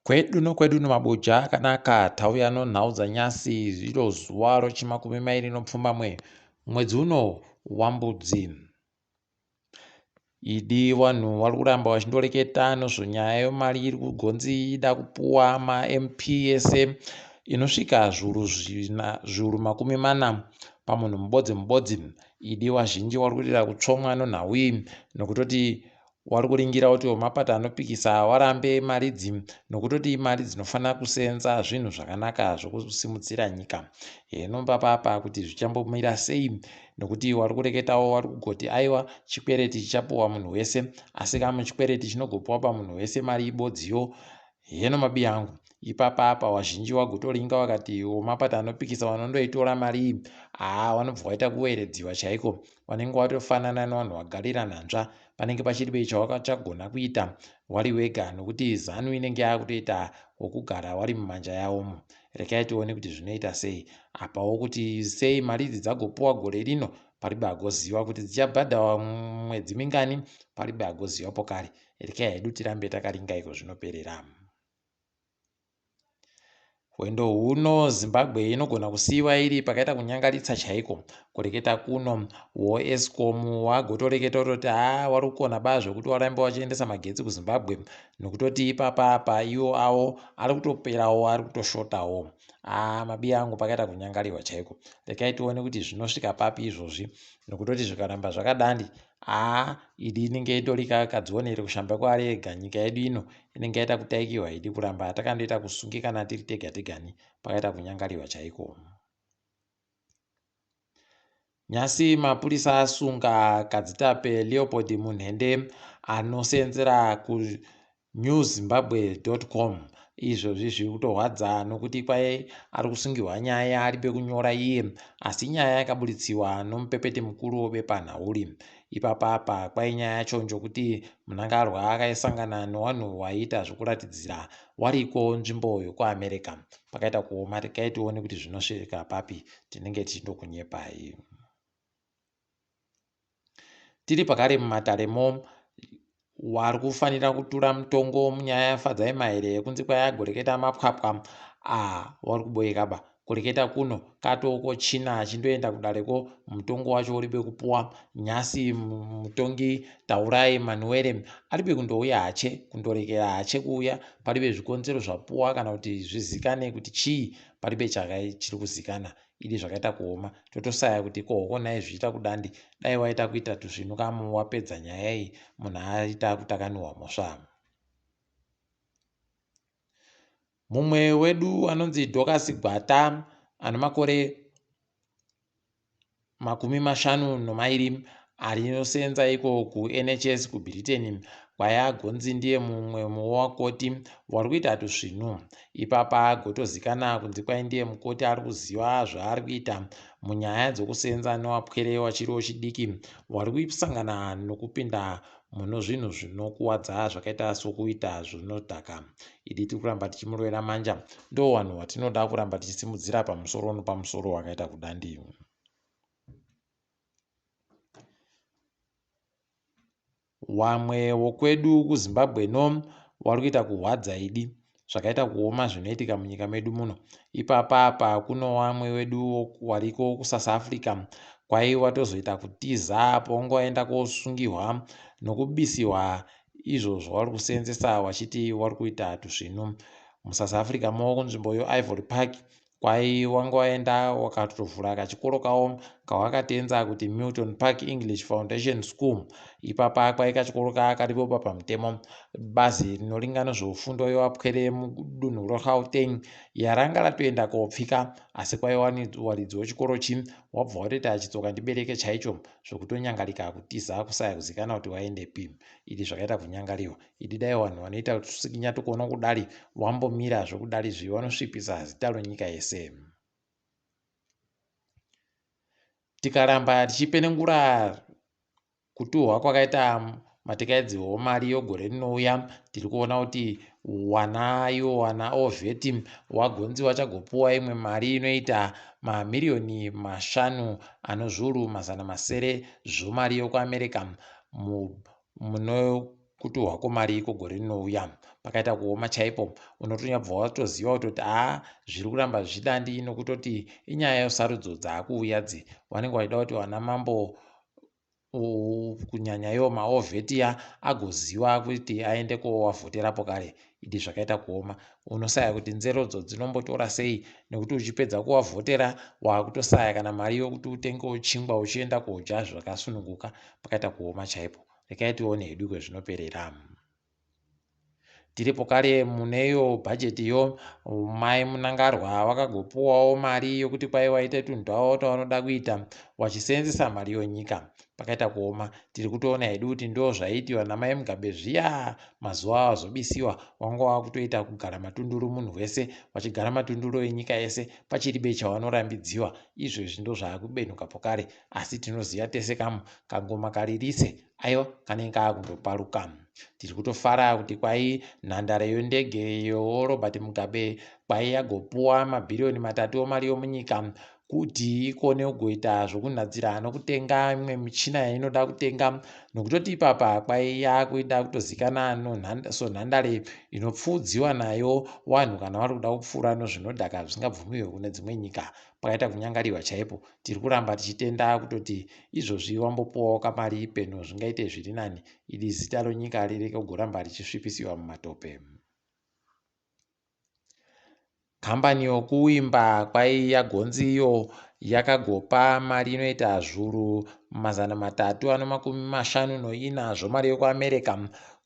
Kwedu nokwedu nomabuja akanaka tauya nonhau dzanyasi iro zuva rochimakumi mairi nopfumbamwe mwedzi uno waMbudzi. Idi vanhu vari kuramba vachindoreketa nezvenyaya yemari iri kugonzi ida kupuwa maMP ese inosvika zviuru zvina zviuru 40 pamunhu mubodzi mubodzi. Idi vazhinji vari kuitira kutsvomwa nenhau iyi nokutoti Wari kuringira kuti mapato anopikisa warambe mari idzi nokutoti imari dzinofanira kusenza zvinhu zvakanaka zvokusimudzira nyika. Heno papapa kuti zvichambomira sei nokuti wari kureketawo wari kugoti aiwa chikwereti chichapuwa munhu wese asi kamu chikwereti chinogopuwa pamunhu wese mari ibodziyo. Heno mabiyangu ipapa apa wazhinji wagotoringa wakati wemapato anopikisa wanondoitora mari iyi haa wanobva waita kuweredziwa chaiko wanenge watofanana nevanhu wagarira nhanzva panenge pachiri bei chawakachagona kuita wari wega nokuti zanu inenge yakutoita wokugara wari mumanja yawomo rekai tione kuti zvinoita sei apawo kuti sei mari idzi dzagopuwa gore rino paribe agoziva kuti dzichabhadhawa mwedzi mingani paribe agoziva pokare Rekai hedu tirambe takaringa iko zvinoperera. Hwendo huno Zimbabwe inogona kusiiwa iri pakaita kunyangaritsa chaiko. Kureketa kuno wo Eskom wagotoreketa kutoti haa wari kukona ba zvekuti warambe wachiendesa magetsi kuZimbabwe nokutoti ipapa apa iwo awo ari kutoperawo ari kutoshotawo. Haa mabiya angu pakaita kunyangariwa chaiko. Rekai tione kuti zvinosvika papi izvozvi nokutoti zvikaramba zvakadandi Haa idi inenge itori kadzionere kushamba kwaari ega nyika yedu ino inenge yaita kutaikiwa idi kuramba takandoita kusungikana tiri tega tegani pakaita kunyangariwa chaiko. Nyasi mapurisa asunga Kadzitape Leopold Munhende anoseenzera ku newzimbabwe.com izvozvi zviri kutorwadza nokuti kwai ari kusungirwa nyaya ari pekunyora iye asi nyaya yakaburitsiwa nomupepeti mukuru webepanhauri ipapa apa kwai nyaya yacho njokuti Mnangagwa akaisangana newanhu waiita zvokuratidzira wariko nzvimbo yokuAmerica pakaita kuoma regai tione kuti zvinosvika papi tinenge tichindokunyepai. Tiri pakare mumataremo wari kufanira kutura mutongo munyaya yaFadzai Mahere yekunzi kwai agoreketa mapwapwa ah wari kuboeka ba kureketa kuno katoko china achindoenda kudareko mutongo wacho uribe kupuwa nyasi mutongi Taurai Manuwere aribe kundouya hache kundorekera hache kuuya paribe zvikonzero zvapuwa kana kuti zvizikane kuti chii paribe chiri kuzikana Idi zvakaita kuoma totosaya kuti ko hoko nhai zvichiita kudandi dai waita kuita tusvinu kamu wapedza nyaya iyi munhu aita kutakaniwa mhosva. Mumwe wedu anonzi Dorcas Gwata ane makore 52 arinosenza iko kuNHS kuBritain kwayagonzi ndiye mumwe wevakoti wari kuita tusvinu. Ipapa agotozikana kunzi kwai ndiye mukoti ari kuziva zvaari kuita munyaya dzokusenza newapwere wachiri wechidiki wari kusangana nokupinda muno zvinhu zvinokuwadza zvakaita sokuita zvinodhaka. Idi tiri kuramba tichimurovera manja ndo vanhu watinoda kuramba tichisimudzira pamusoro nopamusoro wakaita kudandi. Wamwe wokwedu kuZimbabwe no wari kuita kuhwadza idi zvakaita kuoma zvinoitika munyika medu muno. Ipapa apa kuno wamwe wedu wariko kuSouth Africa kwai watozoita kutiza apo wanga waenda kosungihwa nokubisiwa izvo zvawari kuseenzesa wachiti wari kuita tusvinu. MuSouth Africa mo kunzvimbo yoIvory Park Kwai wanga waenda wakatovhura kachikoro kawo kawakatenza kuti Milton Park English Foundation School. Ipapa kwai kachikoro kaa karipo pamutemo. Bazi rinoringa nezvefundo yevapwere mudunhu reGauteng yaranga ratoenda kopfika asi kwai waridzi wechikoro chi wabva watoita chitsoka ndibereke chaicho zvokutonyangarika kutiza kusaya kuzikana kuti waendepi. Idi zvakaita kunyangariwa. Idi dai vanhu vanoita tusikinya tukono kudari wambomira zvekudari zvi vanosvipisa zita ronyika yese. Tikaramba tichipenengura kutuhwa kwakaita matekaidzi omari yogore rinouya tiri kuona kuti wana iwo wana ovheti wagonzi wachagopuwa imwe mari inoita mamiriyoni 5 ano zviuru 600 zvomari yokuAmerica muno. kutuhwa kwemari kwegore rinouya. Pakaita kuoma chaipo, unotonyabva watoziva kutoti haa, zviri kuramba zvichidandi, nokutoti inyaya yesarudzo dzaakuuya dzi. Vanenge vachida kuti vana mambo, kunyanya iwo maovhetiya, agoziva kuti aende kowavhoterapo kare. Idi, zvakaita kuoma, unosaya kuti nzerodzo dzinombotora sei, nekuti uchipedza kuvavhotera waakutosaya kana mari yokuti utengewo chingwa uchienda kodya zvakasununguka. Pakaita kuoma chaipo. Rekai tione hedu kwezvinoperera. Tiripo kare muneyo bhajetiyo, mai Munangarwa vakagopuwawo mari yokuti kwai waite tunhu twavo twavanoda kuita wachiseenzesa mari yonyika. Pakaita kuoma. Tiri kutoona hedu kuti ndo zvaiitiwa namai Mugabe zviya. Mazuva azobisiwa wanga wakutoita kugara matunduru, munhu wese wachigara matunduru enyika yese, pachiribe chavanorambidziwa. Izvezvi ndo zvaakubenuka pokare, asi tinoziva tese kamu kangoma karirise, aiwa, kanenge kaakundoparuka. Tiri kutofara kuti kwai nhandare yendege yoRobert Mugabe kwai yagopuwa mabhiriyoni 3 omari yomunyika kuti ikone kugoita zvokunhadzira nokutenga imwe michina yainoda kutenga, nokutoti ipapa kwai yakuida kutozikana sonhandare inopfuudziwa nayo vanhu kana vari kuda kupfuura nozvinodhaka zvisingabvumiwe kune dzimwe nyika. Pakaita kunyangariwa chaipo. Tiri kuramba tichitenda kutoti izvozvi wambopuwawo kamari peno, zvingaite zviri nani. Idi, zita ronyika rireke kugoramba richisvipisiwa mumatope. Kambani yokuimba kwai yagonzi iyo yakagopa mari inoita 354 zvomari yekuAmerica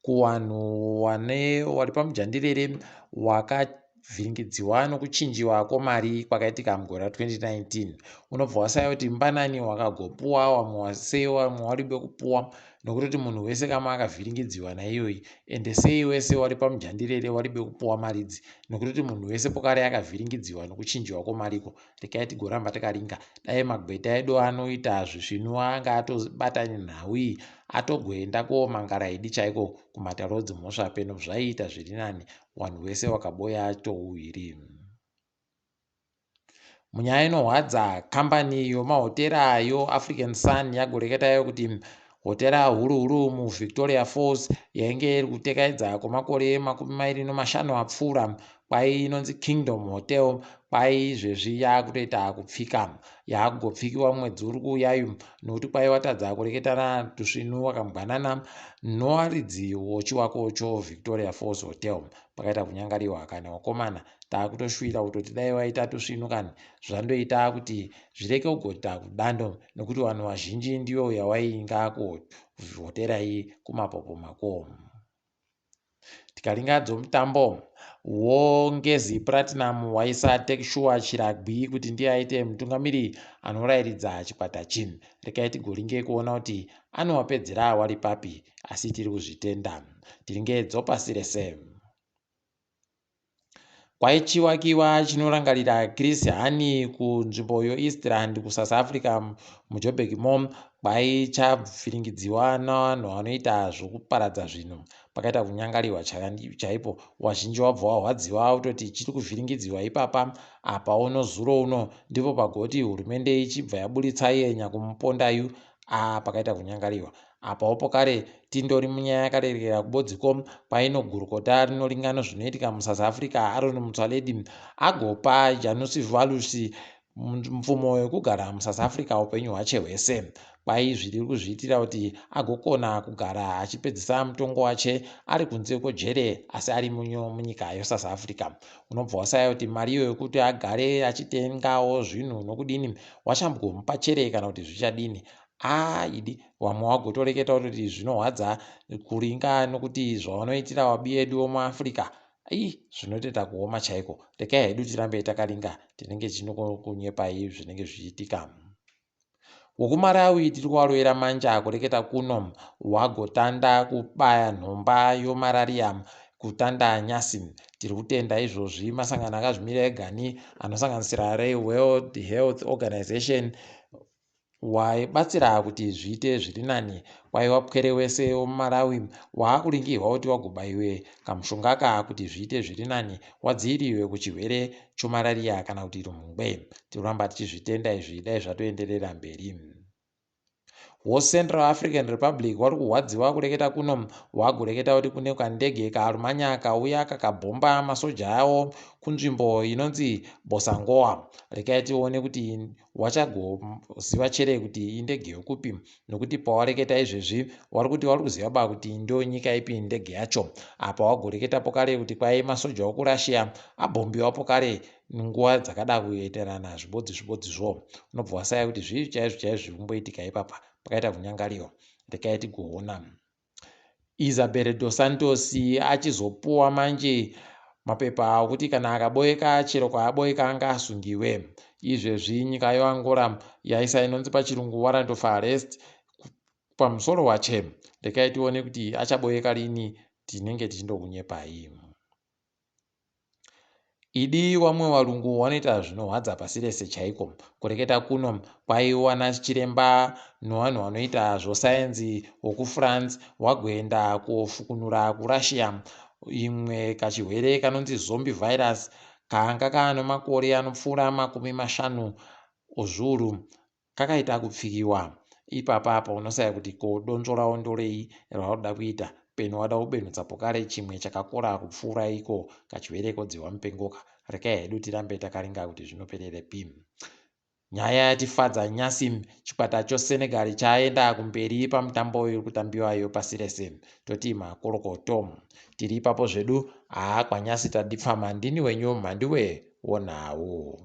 kuvanhu vari pamujandirere wakavhiringidziwa nokuchinjiwa kwemari kwakaitika mugore ra2019. Unobva wasaya kuti mbanani wakagopuwa, vamwe sei, vamwe waribe kupuwa, nokutoti munhu wese kama akavhiringidziwa naiyoyi. Ende sei wese wari pamujandirere waribe kupuwa maridzi, nokutoti munhu wese pokare akavhiringidziwa nokuchinjiwa kwemariko? Rekai tigoramba takaringa. Dai magweta edu anoita zvisvinu anga atobata nhau iyi, atogoenda komangara idi chaiko kumatare edzimhosva, peno zvaiita zviri nani, vanhu vese vakaboya touhwiri. Munyaya inohwadza, kambani yomahotera yoAfrican Sun yagoreketayo kuti hotera huru huru muVictoria Falls yainge iri kutekaidza kwemakore 25 apfuura, kwai inonzi Kingdom Hotel, kwai izvezvi yakutoita kupfika, yaakugopfikiwa mwedzi uri kuuyayu, nokuti kwai watadza kureketana tusvinu wakambwanana nowaridzi wochiwako choVictoria Falls Hotel. Pakaita kunyangariwa kana wakomana, taakutoshuvira kutoti dai waita tusvinu kani, zvandoita kuti zvireke kugota kudando, nokuti vanhu vazhinji ndiyo yawainga kuhotera iyi kumapopomako. Tikaringa dzomutambo, woNgezi Platinum waisa Takesure Chiragwi kuti ndiye aite mutungamiri anorayiridza chikwata chi. Rekai tigoringe kuona kuti anovapedzera wari papi, asi tiri kuzvitenda. Tiringe dzopasi rese. Kwaichiwakiwa chinorangarira Chris Hani kunzvimbo yoEastland kuSouth Africa, muJoburg mo, kwaichavhiringidziwa navanhu vanoita zvokuparadza zvinhu. Pakaita kunyangariwa chaipo, wazhinji wabva wahwadziwa kutoti chiri kuvhiringidziwa ipapa. Apa uno zuro uno ndipo pagoti hurumende ichibva yaburitsa iye nyakumupondayu. A, pakaita kunyangariwa apawo pokare. Tindori munyaya yakarerekera kubodziko, paino gurukota rinoringano zvinoitika muSouth Africa, Aaron Motsoaledi, agopa Janusz Walus mvumo yekugara muSouth Africa upenyu hwache hwese. Kwai zviri kuzviitira kuti agokona kugara achipedzisa mutongo wache ari kunze kwejere, asi ari munyika yeSouth Africa. Unobva wasaya kuti mari iyo yekuti agare achitengawo zvinhu nokudini, wachambomupa chere kana kuti zvichadini? Aa, idi, vamwe vagotoreketa kutoti zvinohwadza kuringa nokuti zvavanoitira wabi edu vomuAfrica i zvinotoita kuoma chaiko. Rekai hedu tirambe takaringa, tinenge tichinokunyepai zvinenge zvichiitika. WokuMarawi tiri kuvarovera manja kureketa kuno, wagotanda kubaya nhomba yomarariya kutanda nyasi. Tiri kutenda izvozvi masangano akazvimirira egani anosanganisira reWorld Health Organization waibatsira kuti zviite zviri nani. Kwaiva pwere wese wemuMalawi waakuringirwa kuti wagobaiwe kamushonga ka kuti zviite zviri nani, wadziiriwe kuchirwere chomarariya kana kuti rumhungwe. Tinoramba tichizvitenda izvi, dai zvatoenderera mberi. WoCentral African Republic wari kuhwadziwa kureketa kuno, wagoreketa kuti kune kandege kaArumanya kauya kakabhomba masoja awo kunzvimbo inonzi Bossangoa. Rekai tione kuti wachagoziva chere kuti indege yokupi, nokuti pawareketa izvezvi wari kuti wari kuziva ba kuti ndo nyika ipi ndege yacho. Apa wagoreketa pokare kuti kwai masoja okuRussia abhombiwa pokare nguva dzakada kuenderana zvibodzi zvibodzizvo. Unobva wasaya kuti zvii chaizvo chaizvo zviri kumboitika ipapa, pakaita kunyangariwa. Rekai tigoona. Isabel dos Santos achizopuwa manje mapepa okuti kana akaboeka chero kwaaboeka anga asungiwe. Izvezvi nyika yeAngola yaisa inonzi pachirungu warrant of arrest pamusoro wache. Rekai tione kuti achaboeka rini, tinenge tichindokunyepai. Idi wamwe varungu wanoita zvinohwadza pasi rese chaiko. Kureketa kuno kwaiwana chiremba nevanhu vanoita zvosayenzi wokuFrance wagoenda kofukunura kuRussia imwe kachirwere kanonzi zombie virus kanga kaane makore anopfuura 50 ozviuru kakaita kupfikiwa ipapa. Apa unosaya kuti ko donzvo ravo ndorei ravakuda kuita peno wada kubenhudza pokare chimwe chakakora kupfuura iko kachirwere kodzihwa mupengoka. Rekai hedu tirambe takaringa kuti zvinopererepi. Nyaya yatifadza nyasi, chikwata choSenegal chaenda kumberi pamutambo iri kutambiwayo pasi rese. Toti makorokoto. Tiri ipapo zvedu haa kwanyasi tadipfama. Ndini wenyu Mhandiwe wonhau.